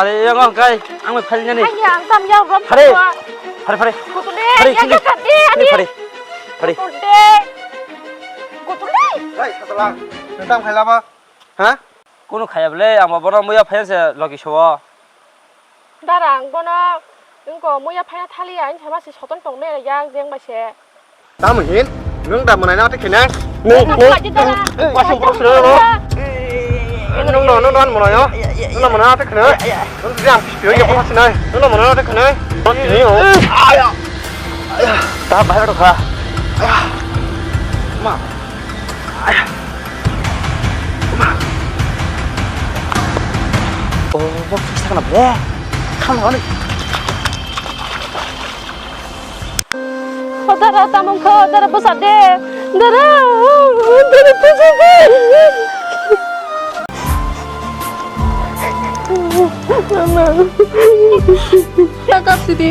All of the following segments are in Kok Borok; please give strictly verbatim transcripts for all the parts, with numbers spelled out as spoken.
Are, yang ang kai, ang mai phali nani. Ani ang tam yau rom. Phare. Phare, phare. Kutu de, Phare, ya sini. Ka de, ani. Phare. Phare. Kutu de. Kutu de. Hai, satala. Nang tam khai lama. Ha? Kunu khaya bele, ang bono muya phaya se logi sobo. Dara ang bono, engko muya phaya thali ya, ang sama si soton tong ne ya, jeng bai se. Tamo hin? Nwng da mwnai na tei khenai? Nwng, nwng. Nwng da mwnai na tei khenai? Nwng da mwnai na tei khenai? Nwng da mwnai na tei khenai? Nwng da mwnai na tei khenai? Ta bahai rw kha. Ma. Oh, bok sakna bre. Kham honi. O dara, tamung kha, o dara, bwsa de. Dara, dara, bwsa de. Mama. Takap sidi.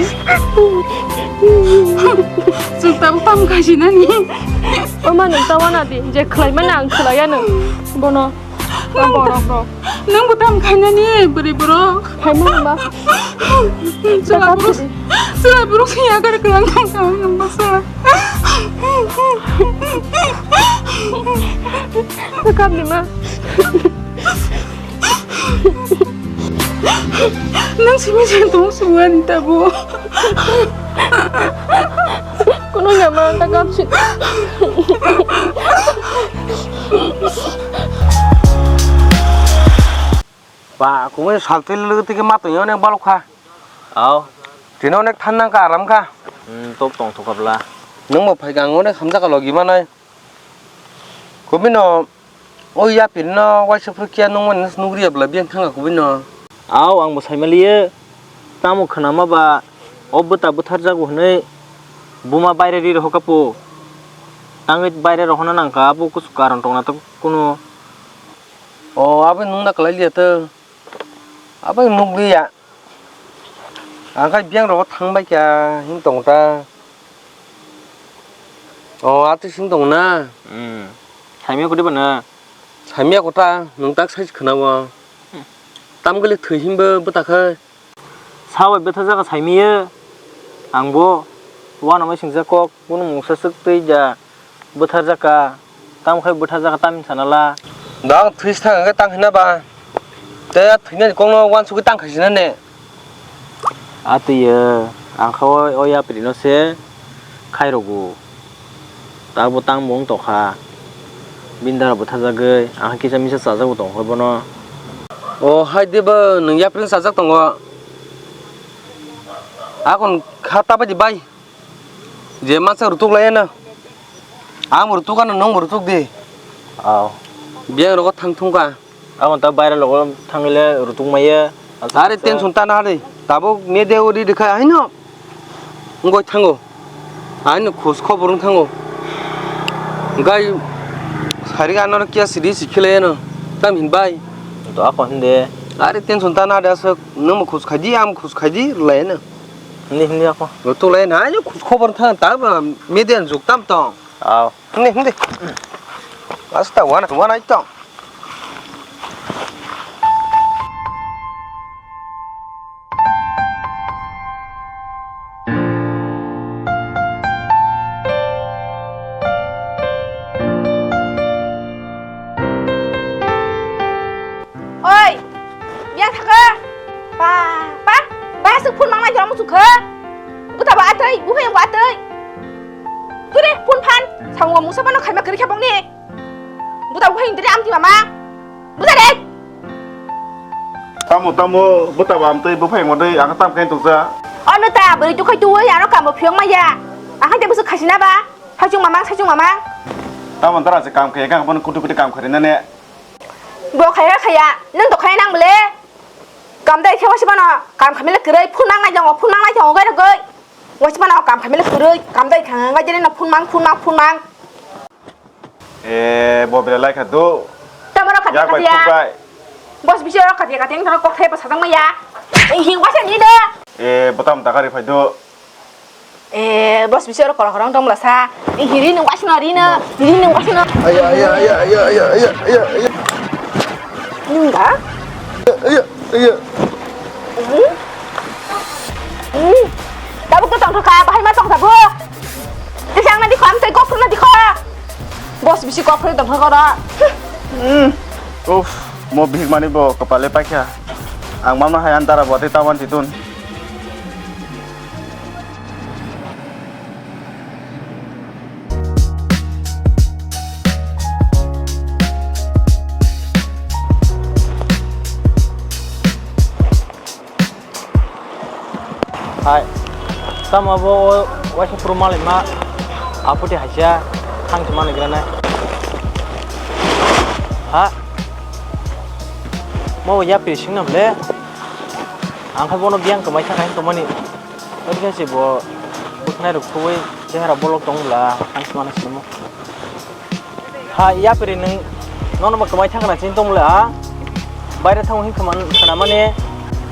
Chwng tabuk tamo kaisinani. Oma, nwng ta wana di, je khlai mani ang khlaiya nwng. Bono. Nwng bo tam khainani bwrwi borok. Phaimani ba. Chwla borok, chwla borok se yagar kwlang tong tong nwng bwsa. Kapni ma. Nwng simi se tong suwani tabo. Kuno ya ma ta kapsi. Ba, kungwi saltwi lwgwi tike matwi onek balok kha. Aw. Tini onek than nang kha, aram kha. Hmm, tok tong thok kha bwla. Nwng bo phai kha, ang onek hamjak kha logi manai. Kubui no, o yapri no waisa phuru kiya nung mani nugri ya bwla, biyang thang kha kubui no. Aw, ang bo sai maliye. Tamo khwnama ba, o bwta bwtharjago hwnwi buma baire ri rohor kha po. Tangwi baire rohorna nang kha, abo kusu karon tongna ta kunu. O, abo nung na kwlai liya to. Abo nukliya. Ang khe biyang rogo thang bai kha, him tongo ta. O, atwi sing tongo na? Hmm. Saimya kwtwi ba na? Saimya kwta, nwng tak sai khwna o. Hmm. Tam gili thwi himbo bwta khe. Sa bai bwtha jaka saimiya. Ang bo uanamai singsa kok, kunu mungsa swk twi ja. Bwtharjak kha, tamo khe bwtharjak kha, tamni sana la. Da ang thwi se thang khe tang hina ba. Tei a thwinani kokno uansugwi tang khaisina ne. A twi, ang kha o, o yapri no se khai rogo. Tabo tang bo wng tong kha. Bini dara bwtharjagwi, ang kisa misa chajak bo tong kha bono. O hai de bo nwng yapri no chajak tongo. Akon kha ta bai di bai. Je masa rutuk lai na. Ang rutuk ano nong rutuk di. Aw. Biyang rogo thang thung kha. Ang ta baira logo thangile rutuk maya. Are tension ta na de. Tabuk me de ori de kha haino. Ngoi thango. Haino khus khobor wng thango. Gai sari ano kya sidi sikhile no. Tam hin bai. To ako hinde. Are tension ta na de asok nang khus khaidi am khus khaidi lai na. Hindi, hindi ako. Lo tu lai na, yo khobor thang ta ba media juk tam tong. Aw. Hindi, hindi. Asta wana, wana itong. Oi, biyang thaka. Pa, pa, pa, aswk phone mangnai jora muchung kha. Buta ba atwi, buphai ba atwi. Turi phone phan, sango musa bano khaima kwrwi kha bongni. Buta buphai indri amti mama. Buta re. Tamo, tamo, buta ba amtwi buphai modai, ang tam khe tongsa. Ono ta, bwrwi tukhai tuwi, ano kamo phiyong maya. Ang khe busu khasina ba. Saichung mamang, saichung mamang. Tamo dara se kam khe, kang bono kutu kutu kam kharinane. Bo khaya khaya, nwng to khaya nang bole. Kam dai khe wasi mano, kam khamile kwrwi, phun mang nai tongo, phun mang nai tongo, gai rogoi. Wasi mano, kam khamile kwrwi, kam dai thang, gai jere no phun mang, phun mang, phun mang. E, bo bere lai kha do. Tamo rok khatia khatia. Bos bisi rok khatia khatia, wngthano kok thai bwsa tang maya. Hing wasi ni de. E, botam takari phai do. Eh, bos bisi oro korong korong tong bwla sa. Eh, hiri nung waisino, hiri no, hiri nung waisino. Aya, aya, aya, aya, aya, aya, aya, aya. Nung da? Aya, aya, aya. Hmm? Hmm? Tabuk to tongthok kha, bahai ma tongthok bo. Tei ang na dikho, ang tei kok phuru na dikho. Boss bisi kok phuru tongthok oro. Hmm. Uff, mo bihik mani bo kopale paikha. Ang mama hai antara bo tei tawan titun. Hai, tamo abo o waisa phuru malaima, aphoti haisa thang se manwi granai. Ha? Mo yapri singna ble? Ang khe bono biyang kwmai thang hai tongmani. Ori khe se bo bwkhnai rok khubui chehara bolok tong bwla, ang se mano sinimo. Ha, yapri nwng nono bo kwmai thang kana chini tong bwla, ha? Baire thango hin khwna mani.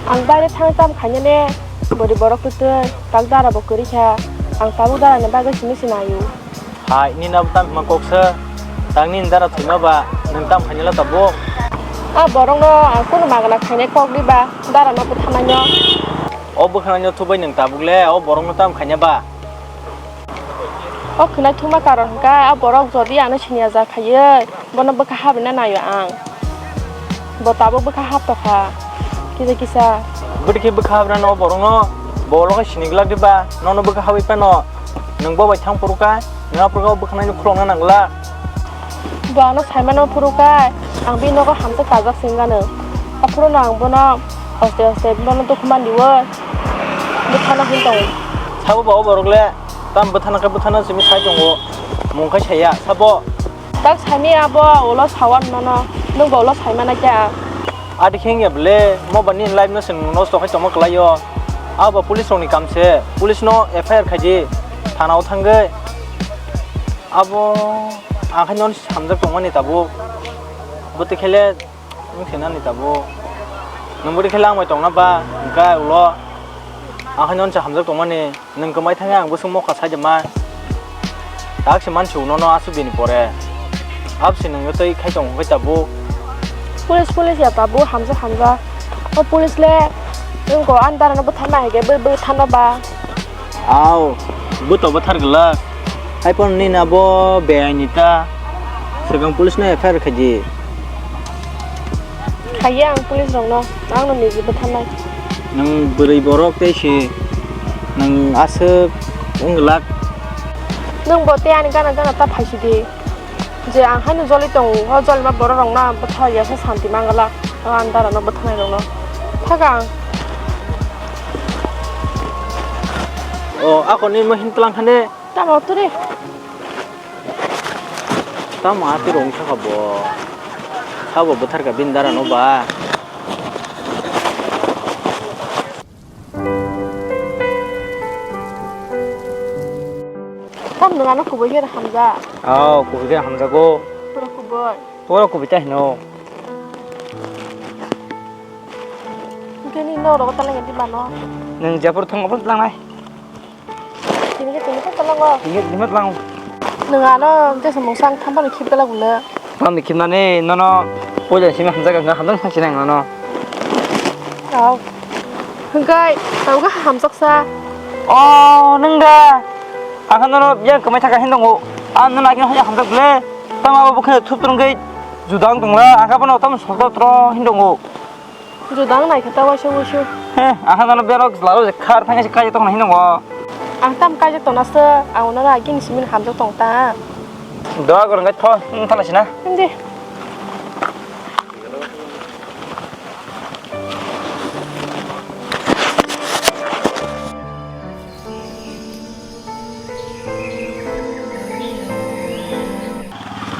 Ang baire thang tam khainani, bori borok kwtwi, tak dara bo kwrwi kha. Ang tabuk dara ni bagwi simi sinaio. Hai, nini abo tamo hima kok sa? Tang nini dara thwima ba, nwng tamo khainai la tabuk? A borokno ang kunu magwna khainai kok di ba, dara no bwtharnai no. O bwkhanai no thubai nwng tabuk le, o borokno tamo khainai ba? O khwnai thuma karon hwnkha, a borok jodi ano siniya ja khaiwi, bono bwkha habna naio ang. Bo tabuk bwkha hap tokha, kisa kisa. Bwtwi khe bwkha habna no borokno, bo ulo khe sini glak diba, nono bwkha habwi phano, nwng bo bai thang phuru kha, nwng aphuru khe o bwkhanai no khulokna nang glak. Bo ano saimano phuru kha, ang bini nogo hamjak kajak se wngano. Aphuru no ang bono hoste hoste bono dukhu manliwi bwthano hin tongo. Sabo ba o borok le, tam bwthano khe bwthano simi sai tongo, mung khe saya, sabo. Tak saimaya abo ulo sawan nono, nwng bo ulo saimana khe ang. Adi khe wngya bwle, mo ba nini life no se nwng nosto khai tongma kwlaio. Abo ba police rokni kam se, police no F I R khaidi, thana o thangwi. Abo ang khe nono hamjak tongmani tabuk. Bwtwi khe le wng thinani tabuk. Nwng bwtwi khe le ang bai tongna ba, hwnkhe ulo ang khe nono se hamjak tongmani. Nwng kwmai thangwi ang bwswk mokha sai de ma. Tak se mansi uno no aswk dini pore. Ap se nwng tei khai tong hwnkhe tabuk. Police, police ya tabuk, hamjak, hamjak. O police le nwng ko ani dara no bwtharna hai khe bw-, bwtharna ba. Au, bwto bwthar glak. Hai phano nini abo beaini ta. Swkang police no F I R khai di. Khaiya ang police rokno, ang no niji bwtharnai. Nwng bwrwi borok tei se nwng aswk wng glak. Nwng bo tei ani gana gana ta phaisidi. Je ang haino joli tongo, o jolima borok rokno bwtharya khe santi man glak. O ani dara no bwtharnai rokno. Thaka ang. O, ako ni mo hin tlang khane. Tamo turi. Tamo ati rong saka bo. Sabo bwthar ka bini dara no ba. Tam nung ano kubui khe hamjak. Oh, kubui khe hamjago. Pura kubui. Pura kubui ta hino. Hwnkhe nini norok talai di mano. Nwng jepur thang obo tlangnai. Tini khe tini khe tlango. Tini khe tini khe tlango. Nwng ano jesa mungsa ang thampano khip gala bwle. Thampano khipnani nono poila simi hamjak ang hamjak thang sinai nono. Tau. Hwnkhe tau khe hamjaksa. O nwng da. Ang khe nono yang kwmai thaka hin tongo. Ang nono agini hamjak bwle. Tamo abo bwkhe thup tongwi judang tongla. Ang khe bono tamo sotro tro hin tongo. Judang nai khe ta waisa waisa. He, ang khe nono berok lalo je khar thangwi se kaijak tongna hinwi tongo. Ang tam kaijak tongna se, ang nono agini simi hamjak tong ta. Doa gorong gai tho, wng thala sina. Hindi.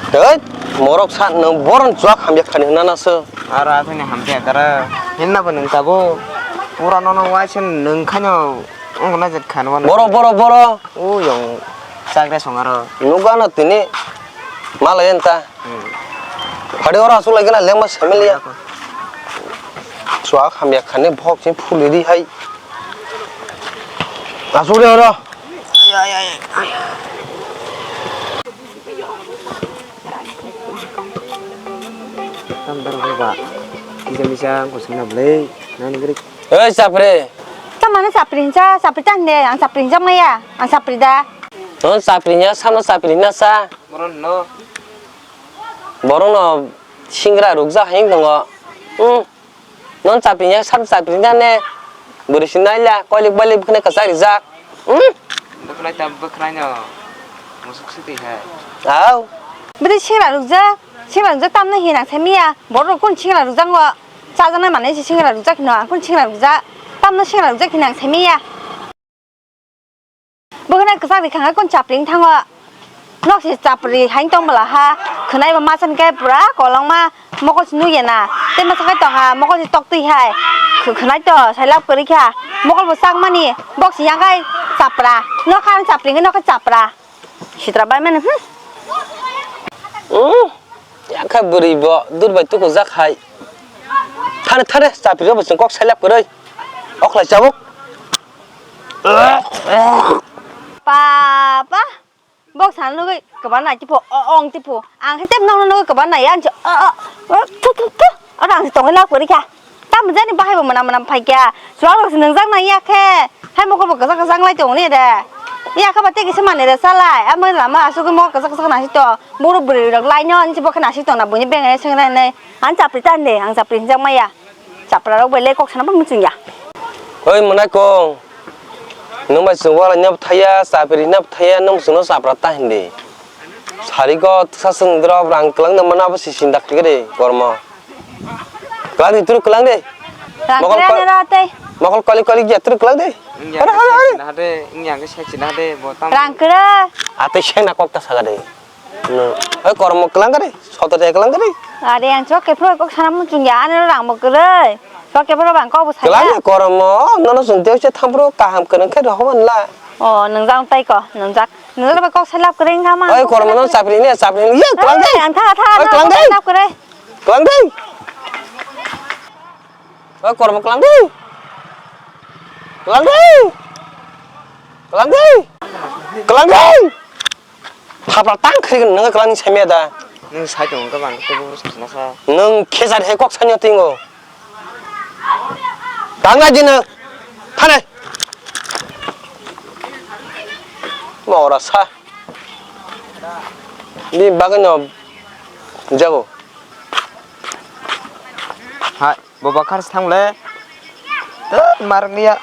Dei, morok sa nwng boron chuak hamya khani hwnna na se. Aro aswkni hamya kara. Hinna bo nwng tabuk. Pura nono waisa nwng khaino wngna jet khan wano. Boro, boro, boro. O yong chakre song aro. Nugano tini malai enta. Hmm. Phadi oro aswk lai gana lengma samiliya. Chuak hamya khani bhok chini phuli ri hai. Aswk re oro. Tam daro ba. Kisa misa ang ko singna bwle. Nani gari. Oi, chapri. Tamani chapri hinsa, chapri ta hinde, ang chapri hinsa maya, ang chapri da. Nono chapri hinya, samno chapri hina sa. Borok no. Borok no singra rukjak hai tongo. Hmm. Nono chapri hinya, samno chapri hina ne. Bwrwi si naila, koilik boilik bwkhwnai kwchak rijak. Hmm. Bwkhwnai ta bwkhwnai no. Musuk siti hai. Au. Bwrwi singra rukjak, singra rukjak tamno hinang sai miya. Borok kun singra rukjak ngo. Chajaknai manwi se singra rwjak hino, ang kunu singra rwjak, tamno singra rwjak hino ang saimanya. Bo kheno kwchak rikha khe kunu chapri wng thango. Nok se chapri hai tong bwla ha, khwnai bo masa hwnkhe pura kolokma mokol se nukya na. Tei masa khai tong ha, mokol se tok twi hai. Khwnai to sai lab kwrwi kha, mokol bo chakmani, bok se yang khai chapra. Nokha ang chapri wngkhe nokha chapra. Sitra bai mani, hmm. Hmm. Yakha bwrwi bo dur bai tuku jak hai. Thane, thane, chapri rok bo chwng kok sai lab kwrwi. Okhlai chabuk. Papa, bok sana nugui kwbang nai tipo, o-, ong tipo. Ang khe tep nokno nugui kwbang nai, ang se, o, o, o, thu, thu, thu. Oro ang se tongwi lab kwrwi kha. Tamo jani bahai bo mwnam mwnam phai kha. Chuwak rok se nwngjak nai ya khe. Hai mokol bo kwchak kwchak lai tongo ni de. Ya khe ba tei kisa mani de salai. Amo lama asugwi mokol kwchak kwchak nasi to. Boro bwrwi rok lai no ani se bo khe nasi tong na buini beng ai seng nai nai. Ang chapri ta hinde, ang chapri hinjak maya. Chapra rok bai le kok sana bo muchung ya. Oi mwnai kong. Nwng bai chwng walai nw bwthai ya, chapri nw bwthai ya, nwng chwngno chapra ta hindi. Sari go twsa chwng drop rang kwlang nw mano abo si sinda khlai de kormo. Kwlang di turu kwlang de. Rang Mokol kwrwi ko-, ano ra tei. Mokol koli koli ya turu kwlang de. Wng ya Hare, hare, hare. Sexy na de, wng ya sexy na de, bo tam. Rang kwrwi. Atei seng na kok ta saga de. No. Oi kormo kwlang kari, soto de kwlang kari. Are ang chok ke phro kok sana muchung ya, ano rang bo kwrwi. Chok ke phro bang kok bo saya. Kwlang de kormo, nono sung teo se thampro kaham kwrwng khe rohoman la. O, nwngjak tai ko, nwngjak. Nwngjak ba kok sai lab kwrwi wngkha ma. Oi kormo no chapri ne, chapri ne. Ye kwlang de. Ang tha tha. Oi kwlang de. Lab kwrwi. Kwlang de. Oi kormo kwlang de. Kwlang de. Kwlang de. Kwlang de. Thapra tang khe nang kwlang ni saimaya da. Nung sai tong ka bang ke buru sakna sa. Nung khezar he kok sanyo tingo. Tang na jina. Thane. Mora sa. Ni bagano jago. Hai. Bo bakhar se thang le. Tut, marwk liya.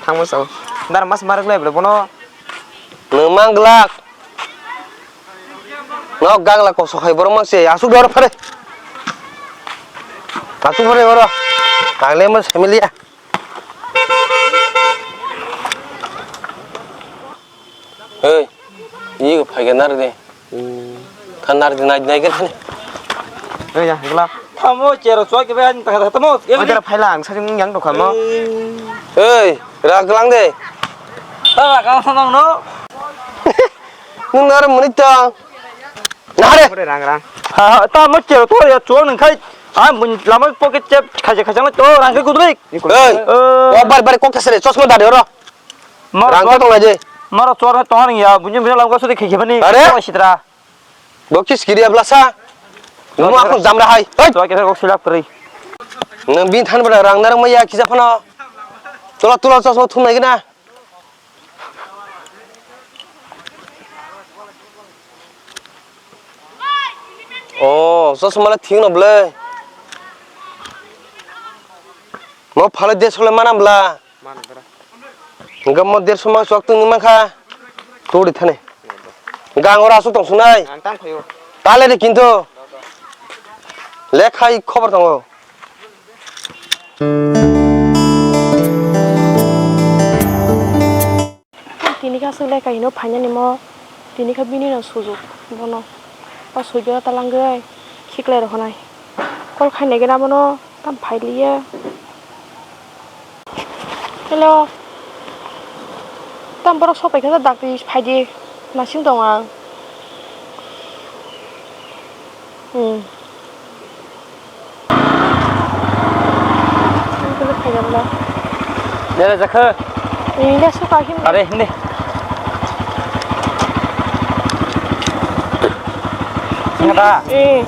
Thangma sao. Dar mas marwk le bono. Nwng mang glak. Nok gagla kosok hai borok mang se. Asuk dor phare. Asuk phare oro. Ang le mo family ya. Hey, iya phaikha nardi. Hmm. Tha nardi nai nai khe thani. Hey, ya, gla. Tamo chero chwa ke ban ta tamo. Oi, jara phaila ang sajung yang dokha mo. Hey, ra glang de. Ta ra glang sa nang no. Nung nar muni ta. Nare. Ore rang rang. Ha, ha, tamo chero to ya chuang nang khai. Ah, mun lama pocket chep khaja khaja to rang ke kudrik. Hey. Eh. Wa bar bar kok ta sere chosma da de ro. Rang ko tong aje. Maro chor tong ya, bunyi bunyi lam ko sudi khikhi bani. Are? Ko sitra. Bo kis kiri abla sa. Mo aku jam ra hai. Hei. To kisa kok silap kri. Nang bin than bada rang narang maya kisa phano. Tola tola chosma thum nai gina. Oh, chosma la thik no ble. Mo phale de sole manam bla. Hingke mo derso ma chwk tongni mankha. Todi thani. Hingke ang oro aswk tong sunai. Ang tang phaio. Tale de kintu. Lekhai khobor tongo. Tini kha aswk lekha hino phainani mo. Tini kha bini no sujuk bono. O suijo talangwi khiklai rw hwnai. Call khainai gana bono. Tam phailiya. Hello. Tam borok sok paikha, dakti phaidi. Nasing tong ang. Hmm. Ang khe phai gabla. Dere jakha. Ini dah suka him. Are hindi. Ngada. Eh.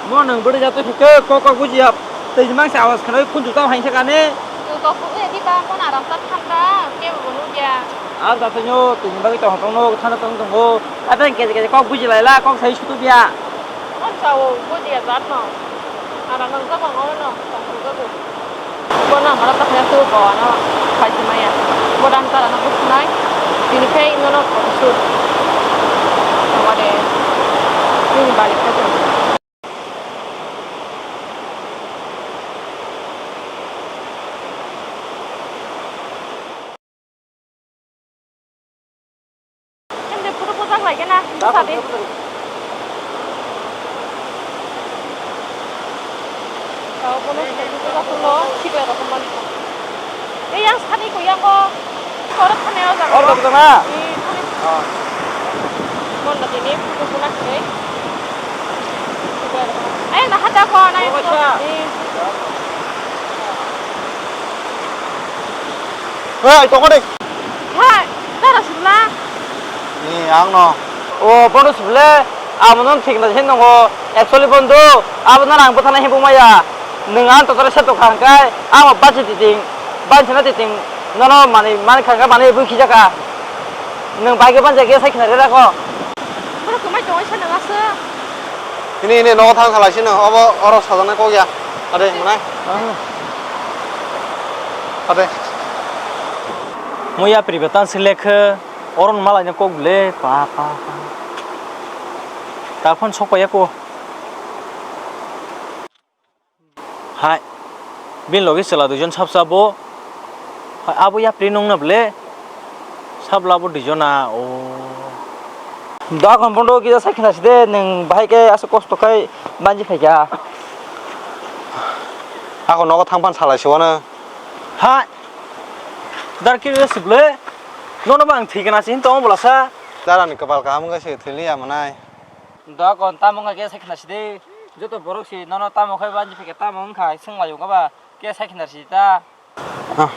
Mo nwng bwrwi jatwi phikhe kok kok bujiya. Twi mang se awas khwnawi khunju tamo hain sakani. Kok kok bujiya di ba, mo aram ta thangkha, kebo bo nukya. Ar da twi no twi ni bagwi tong tong no thana tong tongo. Abeng keje keje kok buji laila, kok sai sutu biya. Mon sao bujiya jat no. Aram nang jabo no no tong tong jago. Bono amaro ta phai tu bo ano phai si maya. Bo dan ta ano buk nai. Tini phai no no kok su. Amade. Tini balik ka tu. Hindi, puro puro taklai kena, sadi. Tao kono sadi puro puro lo, sibe rokon mani. Ei, yang sadi ko, yang ko. Korot thane o jaga. Korot thane. Ee, thane. Ah. Mon lagi ni photo puna khe. Ai, na hata ko, na. Oh, acha. Ee. Hei, toko de. Hai, dara sibla. Ni, ang no. O, bono sible. Amo non thik na hin nongo. Actually, bondo, abo na ang bwthana hin bumaya. Nwng ang totore se tokha hwnkhe, amo bachi titing. Bansina titing nono manwi, manwi kha khe manwi bui khijakha. Nwng bai khe banja khe sai khna rera kho. Borok kwmai tongwi sa nang aswk. Hini hini nogo thang khalai sino, obo oro sajaknai kok ya. Ade, mwnai. Ade. Mo yapri betan se lekhe, oron malai no kok le, pa, pa, pa. Ta phone sok pa ya ko. Hai, bini loge chwla duijon sabsa bo. Hai, abo yapri nung na ble. Sabla bo duijon na, o. Da kon bondo kisa sai khna side, nwng bahai khe aswk kosto khai banji phaikha. Ako nogo thang phan salai se wano. Hai. Dar kiri se ble. Nono bang thik na sin tong bwla sa. Dara ni kwpal kaham wngkha se thwi liya mwnai. Dokon tamo wngkha khe sai khna sidi. Joto borok si nono tamo khai banji phikhe tamo wngkha swnglaio wngkha ba khe sai khna sidi ta. Ah,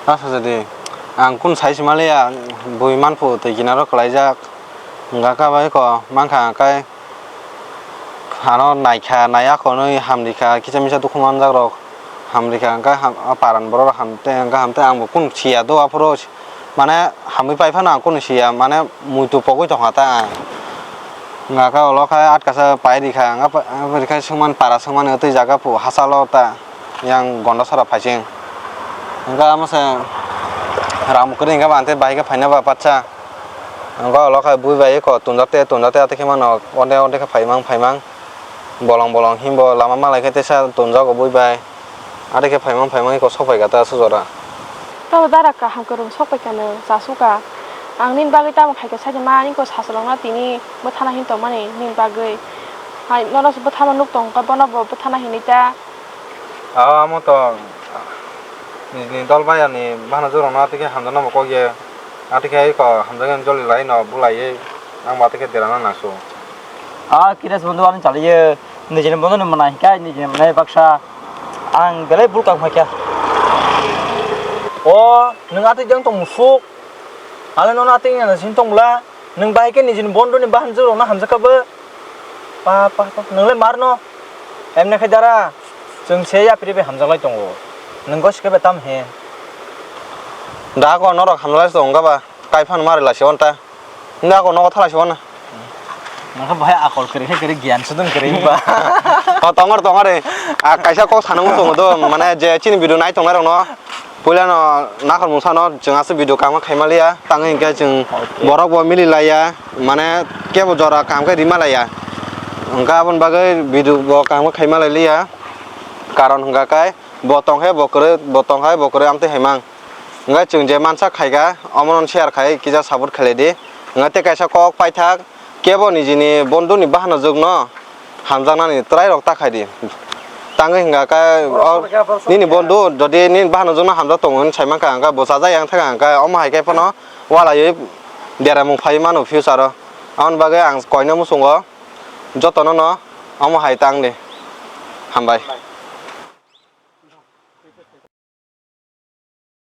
asa jadi ang kun sai si maliya bui manphu twi kinaro kwlaijak. Wngkha kha bai ko mankha kai ano naikha naiya konwi hamrikha kisa misa dukhu manjak rok hamrikha wngkha ham, paran borok rok hamte wngkha hamte ang bo kun siya do aphuru. Mane hamwi pai phano ang kunu siya, mane muitu pogwi tongkha ta ang. Wngkha khe ulo khe atkasa pai rikha, wngkha pa-, rikha swngmani para swngmani twi jaga pu hachalo ta yang Gondasora phaising. Wngkha omo se ram kwrwi wngkha ba, ang tei bahai khe phaina ba patsa. Wngkha ulo khe bui bai eko tunjak te tunjak te, atwi khe mano onde onde khe phaimang phaimang, bolong bolong himbo lama malai khe teisa tunjago bui bai. Ari khe phaimang phaimang eko sok phaikha ta aswk jora. Tamo dara kaham kwrwng sok phaikha nwng, chasuka. Ang nini bagwi tamo khaikha saikhe ma, ani kok sachalokno tini bwthana hin tongmani nini bagwi. Hai, nono se bwthano nuk tongkha, bono bo bwthana hinwi ta. Aw, amo to nijini dol bayani bahana jwrwngno atwi khe hamjaknabo kok ya. Atwi khe eko hamjaknani joli laino bulaiwi ang bo atwi khe derana nangsu. Ah, kira se bondhu ani chaliye. Nijini bono ni mwnai hinkhe nijini mwnai baksa ang belai bul kang phaikha. O, nwng atwi jang tong musuk. Ale nono atwi wngya sini tong bwla. Nwng bahai khe nijini bondhu ni bahan jwrwngno hamjakha bo. Pa, pa, pa. Nwng le marno. Emne khai dara. Chwng se yapri bai hamjaklai tongo. Nwng gosi khe bai tam he. Da ko norok hamjaklai tongo ba. Kaiphan mari la se onta. Nda ko nogo thala se wana. Nangkha bahai akol kwrwi khe kwrwi giyan sudung kwrwi ba. O tongor tongor e. A kaisa kok sanang tongo do mane je chini video nai tongnai rokno. Puila no nakhor mungsa no chwng aswk video kama khaima liya. Tangwi hinkhe chwng Okay. Borok bo mili laiya. Mane kebo jora kam khe rima laiya. Hwnkhe aboni bagwi video bo kama khaima lai liya. Karon hwnkha khe bo tong khe bo kwrwi, bo tong khe bo kwrwi amtwi haimang. Hwnkhe chwng je mansa khaikha, omono share khai, kisa support khlai di. Hwnkhe tei kaisa kok paithak, kebo nijini bondhuni bahanajwkno hamjaknani twlairok ta khai di. Tangwi hwnkha khe, o, nini bondhu, jodi nini bahanajwkno hamjak tongo hwnwi sai mankha, hwnkhe bo chajak yang thangkha, hwnkhe omo hai khe phano walaiwi deramung phaiwi mano future-o. Aboni bagwi ang koino muchungo, jotono no omo hai tang di. Hambai.